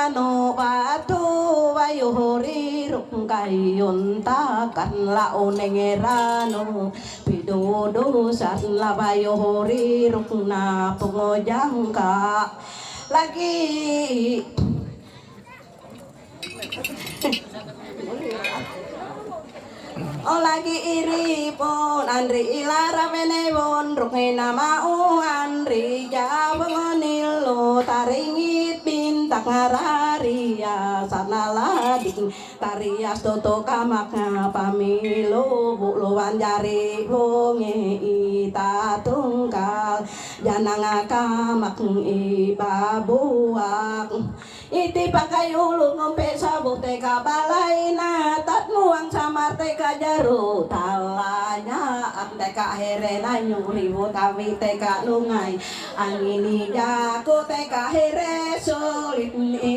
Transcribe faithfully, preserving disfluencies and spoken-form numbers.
no batu bayu hori ruk kayun takan la onengerano pidudu san la bayu hori ruk na pungojang ka lagi. O lagi iri pun anri ilara mene bon rukngi nama u anri jabang onilo taringit bintang araria sana lading tarias toto kamak pamilu buluan jari bungi ita tungkal janang kamak ibabuak. Iti pakai ulu ngompe sabu teka balai na tat muang samar teka jaru talanya am teka here na nyuri bu kami teka lungai angini jaku teka here sulit ni